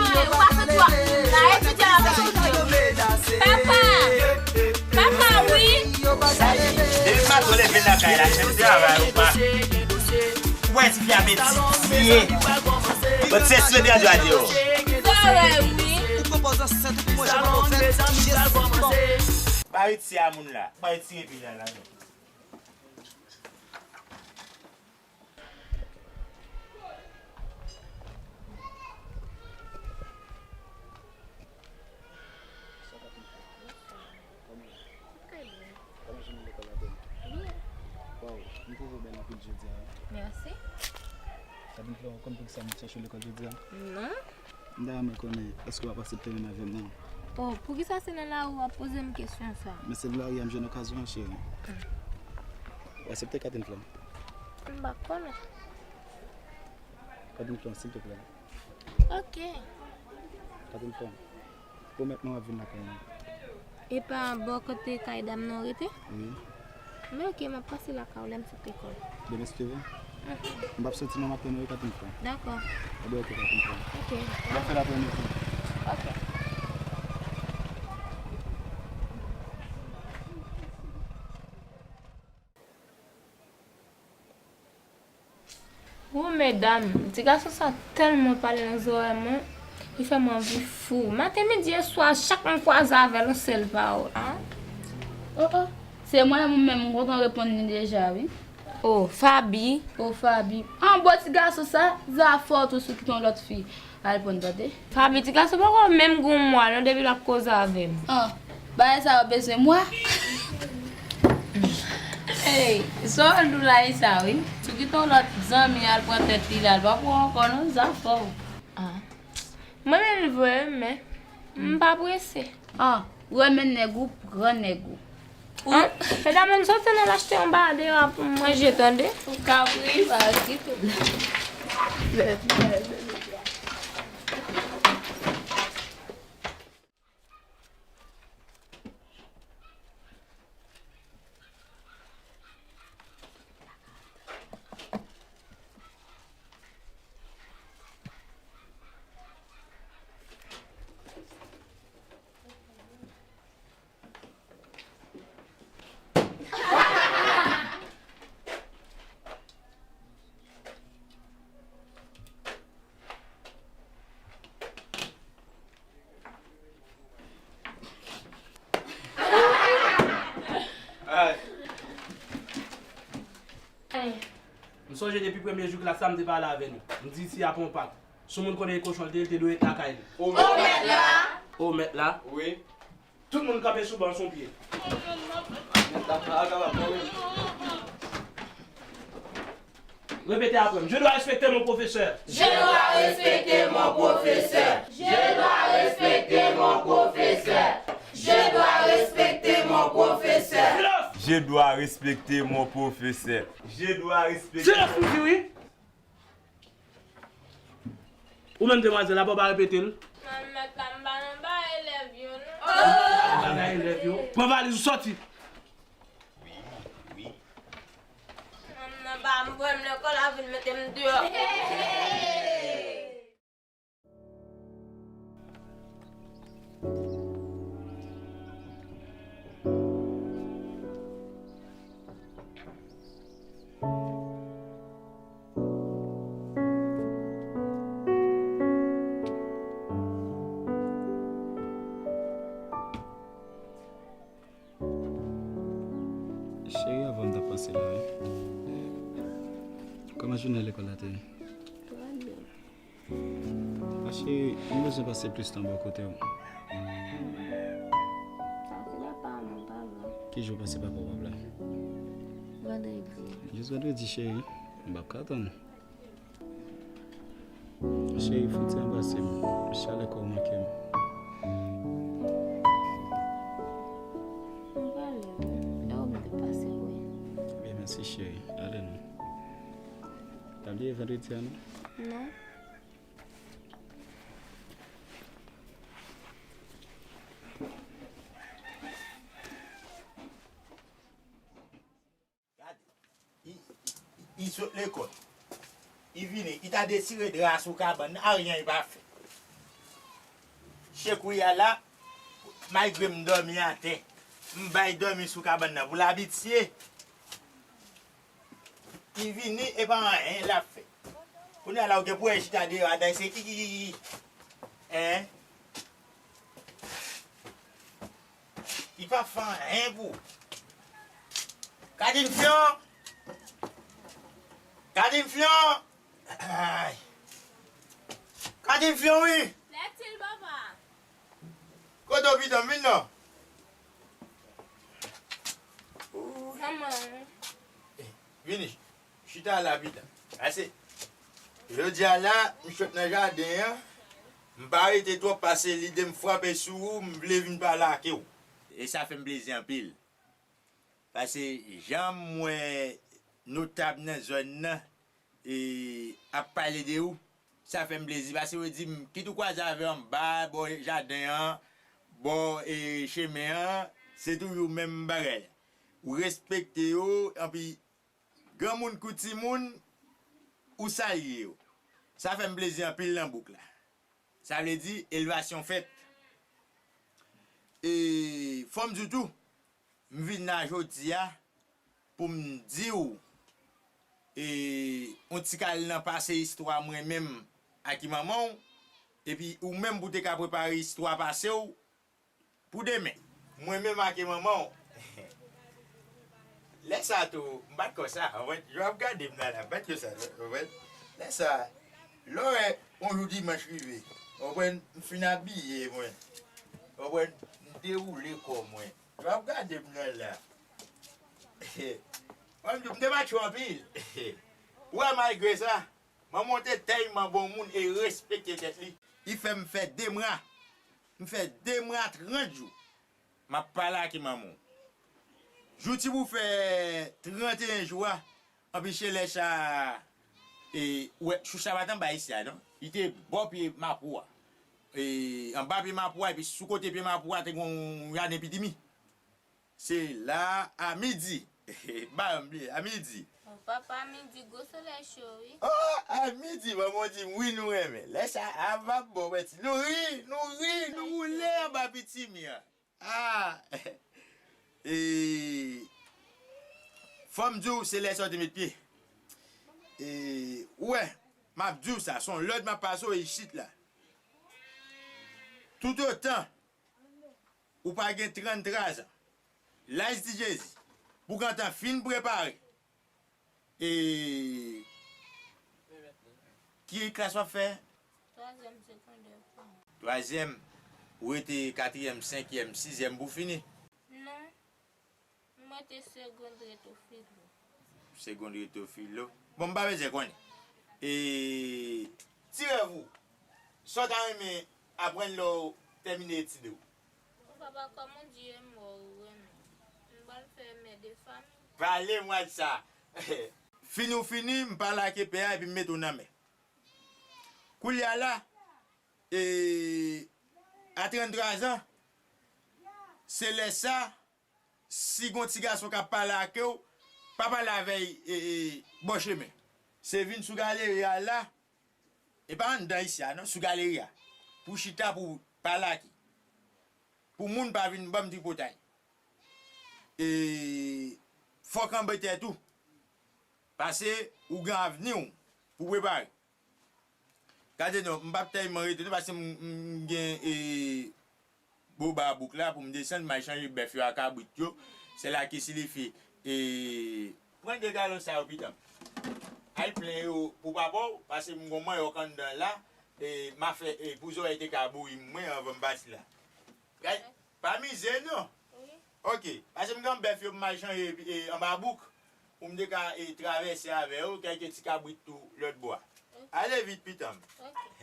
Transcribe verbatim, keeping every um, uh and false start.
Ay, ou pa santi w ap mouri la, etidyan ap soufri. Papa! Papa, wi! Depi maten w leve nan kay la, se travay ou pa. Ou wè ti fi ap etidye. Bon, se sou etidye a deyò. Sa wè, wi. Ou konpòz ansent ou pou manje pou fè. Yes, bon. Pa retire a moun la. Pa retire peyi a la non. Sa k ap fèt? Kòman? Kòman jounen lekòl la te ye? Byen. Waw, m twouve w bèl anpil jodi a, wi. Mèsi. Sa vin fè w konn poukisa m te chèche w lekòl jodi a? Non. M ta renmen konnen, èske w ap aksepte menm avè m nan? Oh, poukisa se nan lari w ap poze m kesyon sa? Men se nan lari a m jwenn okazyon an, cheri. Hmm. W aksepte Katin Flanm? M pa konnen. Katin Flanm, silteplè. Ok. Katin Flanm, pwomèt mwen w ap vin lakay mwen. E pa bò kote kay dam nan rete? Wi. Men ok, m ap pase lakay ou lè m sot lekòl. Demen si Dye vle. Mhm. M p ap soti nan maten non wi Katin Flanm. Dakò. Ebyen ok Katin Flanm. Ok. N ap fè l aprèmidi. Ok. Wou medam, ti gason sa tèlman pale nan zòrèy mwen, li fè mwen anvi fou. Maten, midi e swa, chak mwen kwaze avè l, yon sèl pawòl. Ah. Oh, oh. Se mwen menm, m kontan reponn li deja, wi. Oh, Faby. Oh, Faby. An bon ti gason sa, zafè w tou sou kite yon lòt fi. Al pran tande. Faby, ti gason poko menm gen yon mwa non depi l ap koze avè m. An, bagay sa yo bezwen mwa. Hey, sa w di la e sa wi. Sou kite yon lòt zanmi al pran tèt li la, l pa pou ankò non, zafè w. Ah. Mwen menm vre, men m pa prese. Ah, renmen nèg ou, pran nèg ou. An, medam, ann soti, ann al achte yon bagay deyò a pou m manje, tande? Ou ka pri, pa gen pwoblèm. M sonje depi premye jou klas la, m te pale avè nou. M di isi a pa yon pak. Si yon moun konnen e kochon l te ye, l te dwe ret lakay li. O mèt la! O mèt la! Wi. Tout moun kanpe sou ban, sou pye. Repete apre m. Je dois respecter mon professeur. Je dois respecter mon professeur. Je dois respecter mon professeur. Je dois respecter mon professeur. Silans! Je dois respecter mon professeur. Je dois respecter. Silans, m di wi. Ou menm demwazèl, apa w pa repete l? Manmèt la, m pa nan bagay elèv yo, non. Pa nan elèv yo. Pran valiz ou sòti. Manm nan pa m voye m lekòl, la vin mete m deyò. Cheri, avan m t ap pase la, wi. Kòman jounen lekòl la te ye? Trè byen. A cheri, m bezwen pase plis tan bò kote w. Sa se lè pa mwen, pa vre. Ki jou w panse papa w ap la? Vandredi. Jis vandredi, cheri. M p ap ka tann. Cheri, fouti anbrase m. Chalè kò w manke m. M prale wi. E ou m te pase wi. Byen, mèsi cheri. Ale non. Pa bliye vandredi a non. Non. Gade, li, li, li sot lekòl. I vini, i ta detire dra sou kabann nan, aryen i pa fè. Chekouya la, malgre m dòmi atè, m bay dòmi sou kabann nan pou l abitye. I vini, e pa anyen l ap fè. Kounye a la, ou gen pou wè chita deyò, adan se kikikiki. Hein? Li pa fè anyen pou ou. Kadin Fyon! Kadin Fyon! Ay! Kadin Fyon, wi! Lètil, papa! Kote w, pitanm, vin non! Manman. Vini. Chita la, pitanm. Ase. Jodi a la, m sot nan jaden an. M pa rete twòp pase lide m frape sou ou, m vle vin pale ak ou. E sa fè m plezi anpil. Pase jan m wè notab nan zòn nan, e, ap pale de ou, sa fè m plezi. Pase yo di m, kit ou kwaze avè anba, bò jaden an, bò, e, chemen an, se toujou menm bagay la. Ou respekte yo, anpi granmoun kou timoun, ou salye yo. Sa fè m plezi anpil nan bouk la. Sa vle di, elevasyon fèt. E, fò m di w tou, m vin la jodi a pou m di w, e, yon ti kal nan pase istwa mwen menm ak manman w, epi ou menm pou te ka prepare istwa pase w, pou demen. Mwen menm ak manman w. Lè sa tou, m pa t konsa, w konprann? Jan w ap gade m nan la, m pa t konsa, w konprann? Lè sa, lè w wè yon jou dimanch rive, w konprann, m fin abiye mwen, w konprann, m dewoule kò mwen. Jan w ap gade m nan la. Mwen menm tou, m te matcho anpil. Ou wè, malgre sa, manman w te tèlman bon moun e respekte tèt li. Li fè m fè de mwa. M fè de mwa trant jou. M ap pale ak manman w. Jou ti pou fè tranteyen jou a, anpi se lè sa, e, ou wè, choucha pa t anba isi a, non. Li te bò pye mapou a. E, anba pye mapou a, epi sou kote pye mapou a, te gen yon jaden pitimi. Se la a midi. M pa janm bliye, a midi. O, papa, midi, gwo solèy cho, wi. O, a midi, manman w di m, wi, nou renmen. Lè sa a, m ap bon, mwen di, nou ri, nou ri, nou woule anba pitimi an. Ah! E, fò m di w, se lè sa w te met pye. E, ou wè, m ap di w sa, se yon lòd m ap pase w isit la. Toutotan ou pa gen tranntra zan, laj di Jezi, pou w gentan fin prepare. E ki klas w ap fè? Twazyèm segondè pou mwen. Twazyèm, ou rete katriyèm, senkyèm, sizyèm pou fini? Non, mwen te segond reto filo. Segond reto filo. Bon, m pa bezwen konnen. E ti rèv ou, sa w ta renmen aprann lè w tèmine etid ou? Papa, kòm ou di e mò ou renmen, m pral fè mè de fanmi. Pale mwa de sa. Fini ou fini, m pale ak epè a epi m mete w nan mè. Koulye a la, e, a tranntra zan, se lè sa, si gon ti gason k ap pale ak ou, pa pale avè l, e, e, bò chemen. Se vin sou galeri a la, e pa anndan isi a non, sou galeri a. Pou chita, pou pale ak li. Pou moun pa vin ban m tripotay. E fòk anbe tèt ou. Pase ou gen avni w pou prepare. Gade non, m p ap tèlman rete non, pase m, m gen, e, boba bouk la pou m desann, m al chanje bèf yo ak kabrit yo. Sèl la ki silifye, e, pran de galon sa yo pitanm. Al plen yo pou papa w, pase m gon manyòk anndan la, e, m a fè, e, pou zòrèy te ka bouri m mwen anvan m pati la. Gade, pa mize non. Wi. Ok, pase m gen bèf yo pou m al chanje, e, anba bouk, pou m te ka, e, travèse avè yo, kèlke ti kabrit tou lòt bò a. Ok. Ale vit pitanm. Ok.